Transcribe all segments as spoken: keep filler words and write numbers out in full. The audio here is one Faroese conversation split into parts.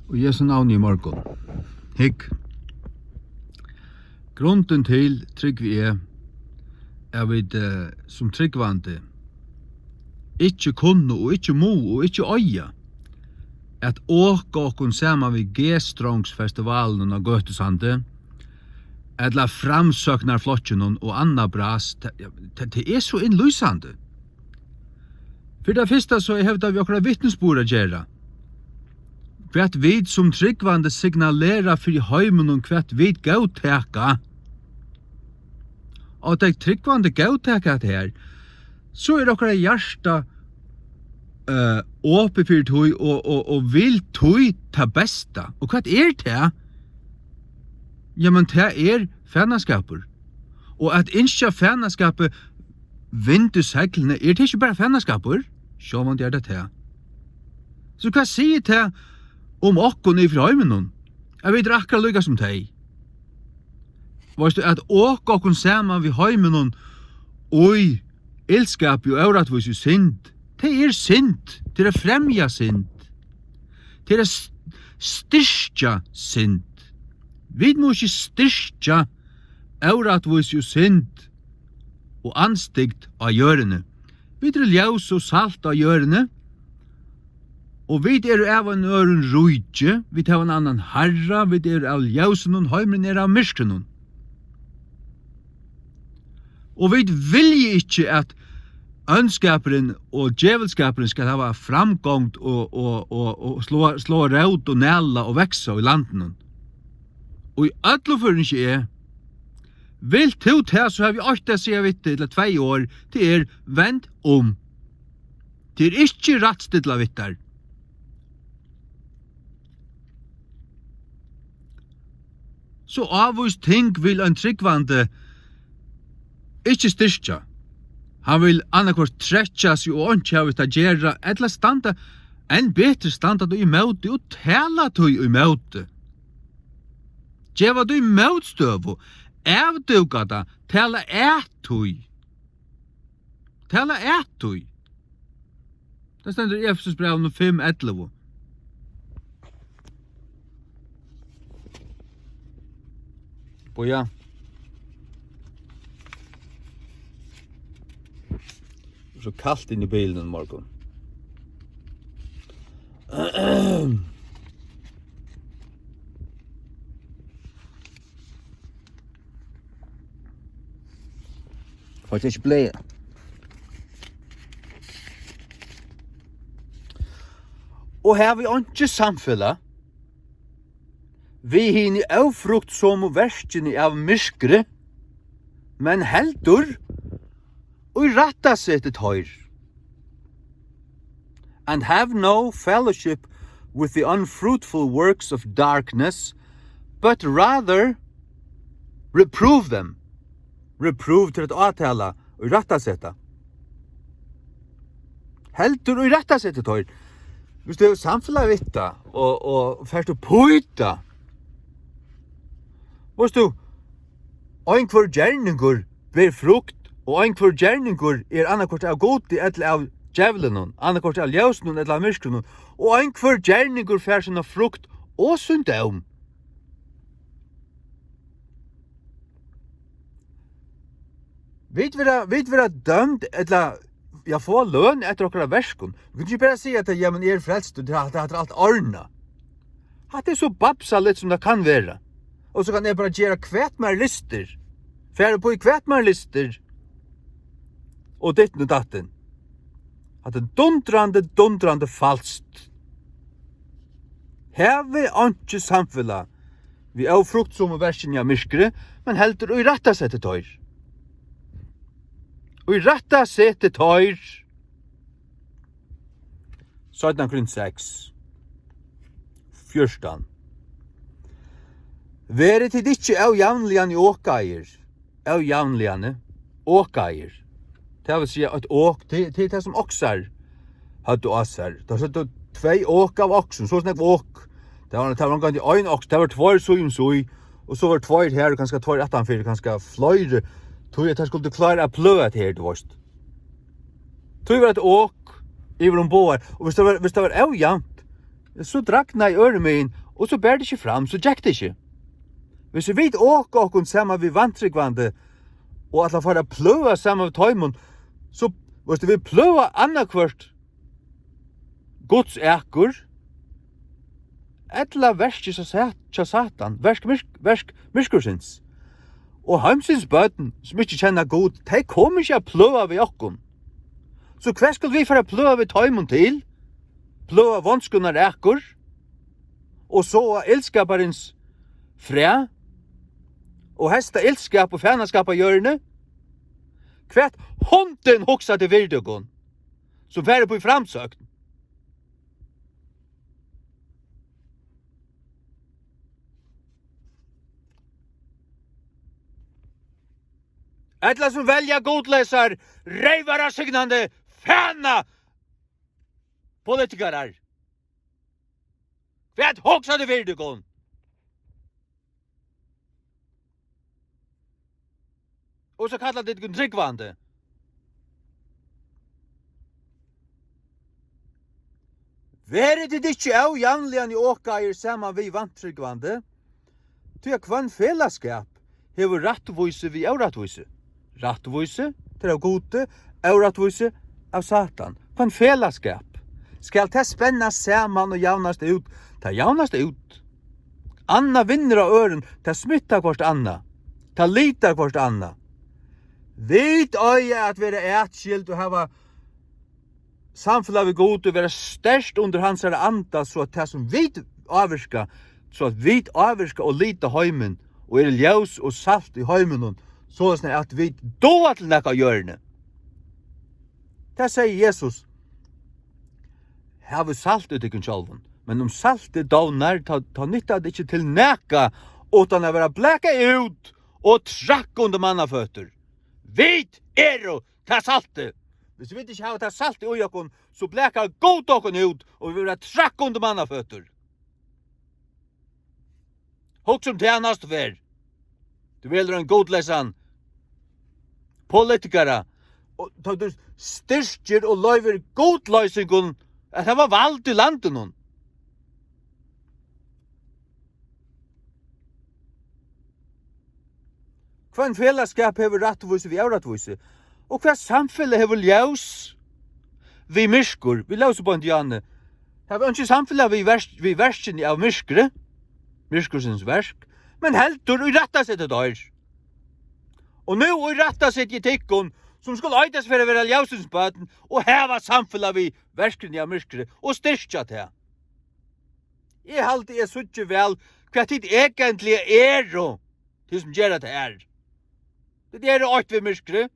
Og Jesu navni í morgun. Hygg. Grundin til, trúgvi eg, at vit, eh, sum trúgvandi ikki kunnu og ikki mugu og ikki eiga at oka okkum saman við G-Strongs-festivalinum á Gøtusandi, ella Framsóknarflokkinum og annað bras. Tað, tað, tað er so innlýsandi. Fyri tað fyrsta so hevur tað við okkara vitnisburð at gera. Hvat vit sum trúgvandi signalera fyri heiminum, hvat vit góðtaka. Og tey trúgvandi góðtaka hetta her, so er okkara hjarta, eh, opið fyri tí og, og, og vil tí tað besta. Og hvat er tað? Jamen, tað er fanaskapur. Og at ynskja fanaskapi vind í seglini, er tað ikki bara fanaskapur? Sjálvandi er tað tað. So hvat sigur tað um okkum yvir heiminum? At vit eru akkurát líka sum tey. Veitst tú, at oka okkum saman við heiminum í illskapi og órættvísi og synd, tað er synd. Tað er at fremja synd. Tað er at s-, styrkja synd. Vit mugu ikki styrkja órættvísi og synd og andstygd á jørðini. Vit eru ljós og salt á jørðini, og vit eru av einum øðrum ríki, vit hava ein annan Harra, vit eru av ljósinum, heimurin er av myrkrinum. Og vit vilja ikki, at óndskapurin og djevulskapurin skal hava framgongd og, og, og, og sláa, sláa rót og næla og vaksa í landinum. Og í øllum førum ikki eg. Vilt tú tað, so havi eg eitt at siga við teg, ella tvey orð, tað er: vend um. Tað er ikki rættstilla við tær. So ávís ting vil ein trúgvandi ikki styrkja. Hann vil annaðhvørt trekkja seg og einki hava við at gera, ella standa, enn betri, standa tí ímóti og tala tí ímóti. Geva tí mótstøðu, avdúka tað, tala at tí. Tala at tí. Tað stendur í Efesusbrævinum fimm ellivu. Bíða. So kalt inn í bilinum í morgun. Fólk er ikki bleiða. Og har vit einki samfelag við hini ófruktsomu verkini av myrkri, men heldur í rættaseti teir. And have no fellowship with the unfruitful works of darkness, but rather reprove them. Reprove til at átala og rættaseta. Heldur í rættaseti teir. Viss tú hevur samfelag við tað, og, og fert upp í tað, veitst tú, einhvør gerningur ber frukt, og einhvør gerningur er annaðhvørt av Gudi ella av djevlinum, annaðhvørt av ljósinum ella av myrkrinum, og einhvør gerningur fær sína frukt og sín dóm. Vit verða, vit verða dømd, ella, ja, fáa løn eftir okkara verkum. Vit kunnu ikki bara siga at, ja, men eg eri frelstur, tað, tað, tað er alt ordnað. Hatta er so babsaligt sum tað kann vera. Og so kann eg bara gera hvat mær lystir. Fara upp í hvat mær lystir. Og ditten og datten. Hatta er dundrandi, dundrandi falskt. Havi einki samfelag við ófruktsomu verkini av myrkri, men heldur í rættaseti teir. Í rættaseti teir. Seinna Korint seks, fjúrtan. Verið tit ikki ójavnliga okaðir, ójavnliga okaðir. Tað vil siga, eitt ok, tað, tað er tað, sum oksar høvdu á sær. Tá søgdu tvey ok av oksum, so snakk ok. Tað var, tað var ongantíð ein oks, tað var tveir síð um síð, og so var tveir her, og kanska tveir aftanfyri, kanska fleiri. Tí at tað skuldi klára at pløga tað her, tú veist. Tí var eitt ok yvir um báðar. Og viss tað var, viss tað var ójavnt, So dragnaði øðrumegin, og so bar tað ikki fram, so gekk tað ikki. Hvis vit oka okkum saman við vantrúgvandi, og ætla at fara at pløga saman við teimum, so, veitst tú, vit pløga annaðhvørt Guds akur, ella verkið hjá Sat-, hjá Satan, verk myrk-, verk myrkursins. Og heimsins børn, sum ikki kenna Gud, tey koma ikki at pløga við okkum. So hvat skulu vit fara at pløga við teimum til? Pløga vónskunnar akur, og sáa illskaparins fræ, og heysta illskap og fanaskap á jørðini? Hvat hundin hugsar til fyri tykkum, sum fara upp í framsókn? Ella sum velja gudleysar, reyvarasignandi fana politikarar. Hvat hugsa tit fyri tykkum? Og so kalla tit tykkum trúgvandi. Verið tit ikki ójavnliga okaðir saman við vantrúgvandi, tí at hvønn felagsskap hevur rættvísi við órættvísi? Rættvísi, tað er av Gudi, órættvísi av Satan. Hvønn felagsskap skal tað spenna saman og javnast út? Tað javnast út. Annað vinnur á øðrum, tað smittar hvørt annað, tað litar hvørt annað. Vit eiga at vera atskild og hava samfelag við Gud og vera sterkt undir hansara anda, so at tað sum vit ávirka, so at vit ávirka og lita heimin og eru ljós og salt í heiminum, soleiðis at vit duga til nakað á jørðini. Tað segði Jesus: Havið salt í tykkum sjálvum, men um saltið dovnar, tá, tá nyttar tað ikki til nakað uttan at vera blakað út og traðkað undir mannaføtur. Vit eru tað saltið. Hvis vit ikki hava tað saltið í okkum, so blakar Gud okkum út, og vit verða traðkað undir mannaføtur. Hugsa um tað næstu ferð tú velur ein gudleysan politikara, og tá tú styrkir og loyvir gudloysingum at hava vald í landinum. Hvønn felagsskap hevur rættvísi við órættvísi? Og hvat samfelag hevur ljós við myrkur? Vit lósu beint í áðni. Hava einki samfelag við verk-, við verkini av myrkri, myrkursins verk, men heldur í rættaseta teir. Og nú í rættaseti eg tykkum, sum skulu eitast fyri at vera ljósins børn og hava samfelag við verkini av myrkri og styrkja tað. Eg haldi, eg síggi væl, hvat tit eigentliga eru, tit sum gera tað her. Tit eru eitt við myrkri.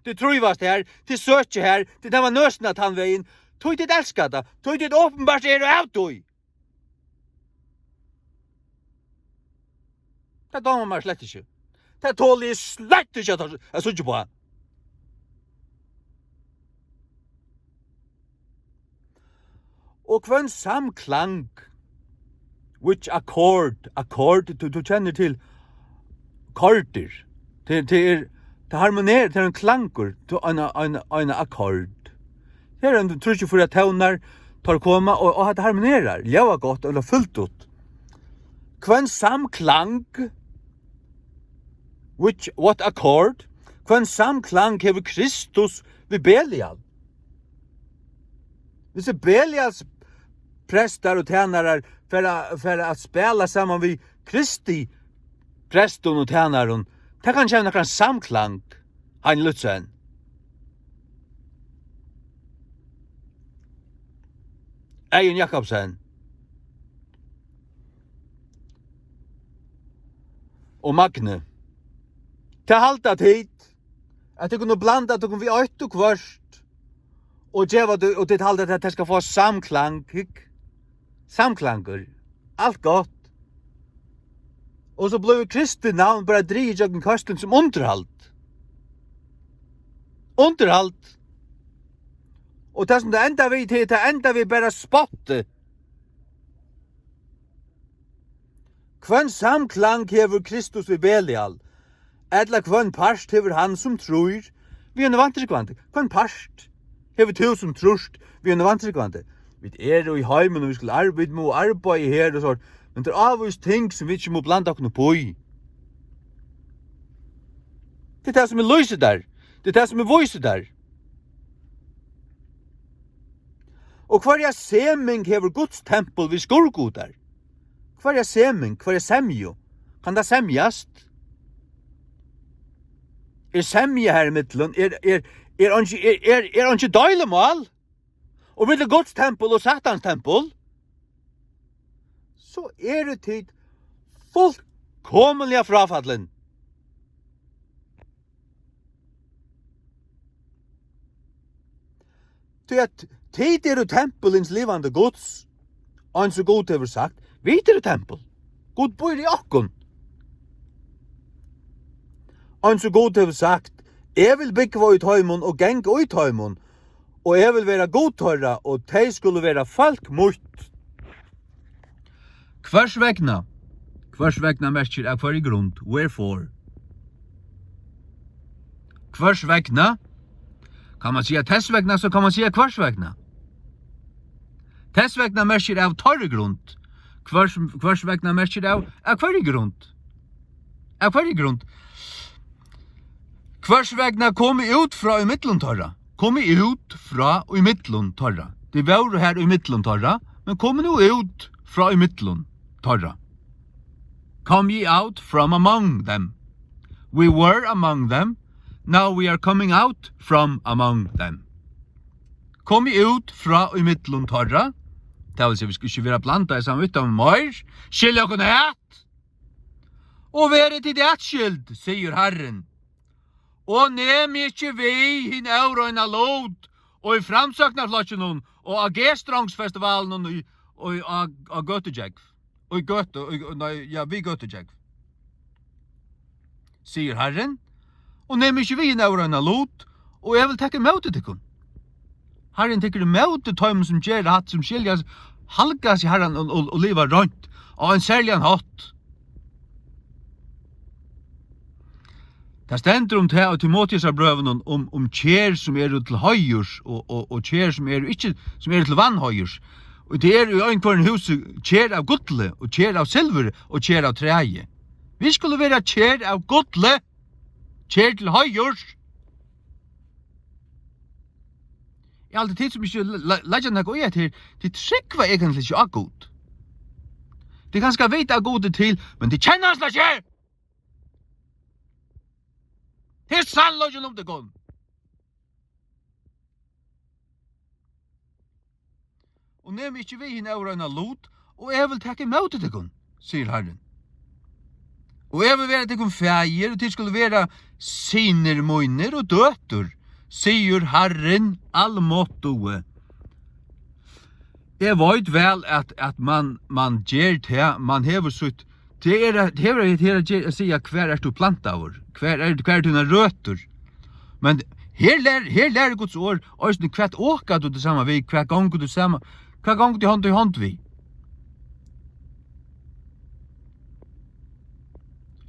Tit trívast her, tit søkja her, tit hava nøsina tann vegin. Tí tit elska tað, tí tit openbart eru av tí. Tað dámar mær slett ikki. Tað toli eg slett ikki at, at síggja uppá. Og hvønn samklang, which accord, accord, tú, tú kennir til akkordir. Tað, tað er, tað harmonerar, tað er ein klangur, tú, ein, ein, ein akkord. Her eru tríggir, fýra tónar, teir koma, og, og hetta harmonerar, ljóðar gott, ella fylgt út. Hvønn samklang, which, what accord, hvønn samklang hevur Kristus við Belial? Hvis Belials prestar og tænarar fara, fara at spæla saman við Kristi prestum og tænarum, tað kann ikki hava nakran samklang, Heini Lützen. Eyðun Jakobsen. Og Magni. Tað halda tit, at tit kunnu blanda tykkum við eitt og hvørt, og geva tí, og tit halda, at tað skal fáa samklang, hygg. Samklangur. Alt gott. Og so blívur kristið navn bara drigið gjøgnum køstin sum undirhald. Undirhald. Og tað sum tað endar við, tað, tað endar við bara spotti. Hvønn samklang hevur Kristus við Belial? Ella hvønn part hevur hann sum trýr við einum vantrúgvandi? Hvønn part hevur tú sum trýrt við einum vantrúgvandi? Vit eru í heiminum, vit skulu arb-, vit mugu arbeiða her og so. Men tað er ávís ting, sum vit ikki mugu blanda okkum upp í. Tað er tað, sum eg lýsi tær. Tað er tað, sum eg vísi tær. Og hvørja seming hevur Guds tempul við skurðgudar? Hvørja seming, hvørja semju? Kann tað semjast? Er semja har í millum? Er, er, er einki, er, er, er einki deilumál? Og millum Guds tempul og Satans tempul? So eru tit fullkomiliga fráfallin. Tí at tit eru tempul hins livandi Guds, eins og Gud hevur sagt, vit eru tempul. Gud býr í okkum. Eins og Gud hevur sagt, eg vil búgva í teimum og ganga í teimum, og eg vil vera Gud teirra, og tey skulu vera fólk mítt. Hvørs vegna? Hvørs vegna merkir av hvørji grund, wherefore. Hvørs vegna? Kann man siga tess vegna, so kann man siga hvørs vegna. Tess vegna merkir av teirri grund. Hvørs, hvørs vegna merkir av, av hvørji grund. Av hvørji grund? Hvørs vegna kom eg út frá í millum teirra? Kom eg út frá í millum teirra? Tey vóru har í millum teirra, men komu nú út frá í millum teirra. Come ye out from among them. We were among them, now we are coming out from among them. Kom eg út frá í millum teirra? Tað vil siga, vit skulu ikki vera blandað í sama, við teimum meir. Skilja okkum at. Og verið tit atskild, sigur Harrin. Og nemið ikki við hin óreina lut, og í Framsóknarflokkinum, og á G-strongsfestivalinum, í, og í, á, á Gøtugjógv. Og í Gøtu, og í, nei, ja, við Gøtugjógv. Sigur Harrin, og nemið ikki við hin óreina lut, og eg vil taka ímóti tykkum. Harrin tekur ímóti teimum, sum gera hatt, sum skilja, halga seg Harran og, og, og liva reint á ein serligan hátt. Tað stendur um tað í Timoteusarbrøvunum, um, um ker, sum eru til heiðurs, og, og, og ker, sum eru ikki, sum eru til vanheiðurs. Og tað er í einhvørjum húsi ker av gulli, og ker av silvuri, og ker av træi. Vit skulu vera ker av gulli, ker til heiðurs. Eg haldi, tit sum ikki le-, le-, leggja nakað í hetta her, tit trúgva eigentliga ikki á Gud. Tit kanska vita, at Gud er til, men tit kenna hann slett ikki. Tað er sannleikin um tykkum. Og nemið ikki við hin óreina lut, og eg vil taka ímóti tykkum, sigur Harrin. Og eg vil vera tykkum faðir, og tit skulu vera synir mínir og døtur, sigur Harrin almáttugi. Eg veit væl, at, at man, man ger tað, man hevur sítt, tað er at, hevur at, hevur at ger-, at siga, hvar ert tú plantaður? Hvar er, hvar eru tínar røtur? Men her lær-, her lærir Guds orð eisini, hvat okar tú tað sama við, hvat gongur tú sama, hvat gongur tú hond í hond við?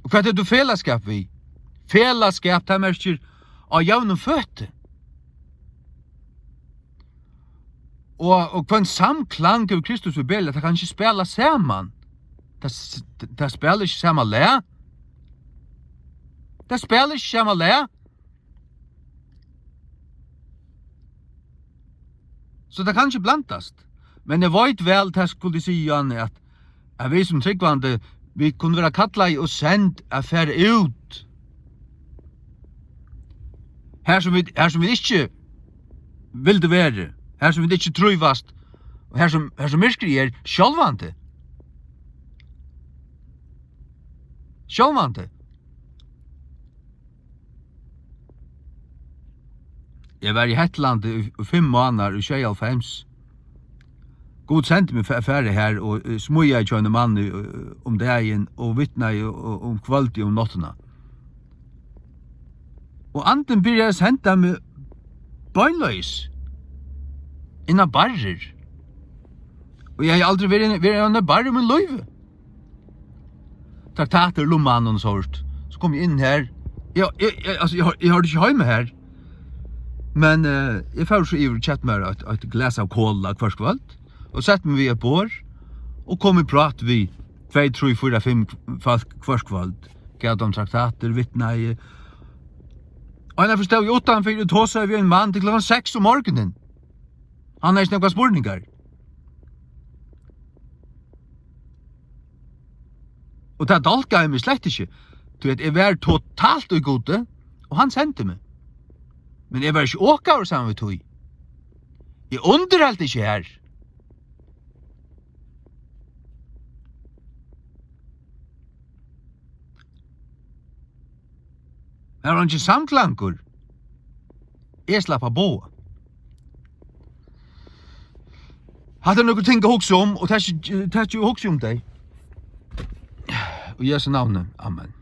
Og hvat er tú felagsskap við? Felagsskap, tað merkir á jøvnum føti. Og, og hvønn samklang hevur Kristus við Belial, at tað kann ikki spæla saman. Tað s-, tað spælir ikki sama lag. Tað spælir ikki sama lag. So tað kann ikki blandast. Men eg veit væl, tað skuldi eg siga, Johanne, at, at vit sum trúgvandi, vit kunnu vera kallaði og send at fara út. Har sum vit, har sum vit ikki vildu verið, har sum vit ikki trívast, og har sum, har sum myrkrið er, sjálvandi. Sjálvandi. Eg var í Hetlandi í, í fimm mánaðar í sjeyoghálvfems. Gud sendi meg fa-, fara har og, eh, smíðaði hjá einum manni, eh, um dagin og vitnaði, eh, um kvøldið, um náttina. Og andin byrjaði at senda meg beinleiðis inn á barrir. Og eg hevði aldri verið, verið inn á barr í mínum lívi. Traktatir, lumman og sovorðið. So kom eg inn har. Eg, eg, eg, altso, eg, eg hoyrdi ikki heima har. Men, eh, eg fór so yvir og keypti mær eitt, eitt glas av kola hvørt kvøld. og setti meg við eitt borð og kom í prát við tvey, trý, fýra, fimm fólk hvørt kvøld. Gav teimum traktatir, vitnaði. Og eina ferð stóð eg uttanfyri og tosaði við ein mann til klokkan seks um morgunin. Hann hevði nakrar spurningar. Og tað dálkaði meg slett ikki, tí at eg var totalt í Gudi, og hann sendi meg. Men eg var ikki okaður saman við tí. Eg undirheldi ikki her. Har var eingin samklangur. Eg slapp at boða. Hatta er nøkur ting at hugsa um, og tað er ikki, tað er ikki at hugsa um tey. Í Jesu navni. Amen.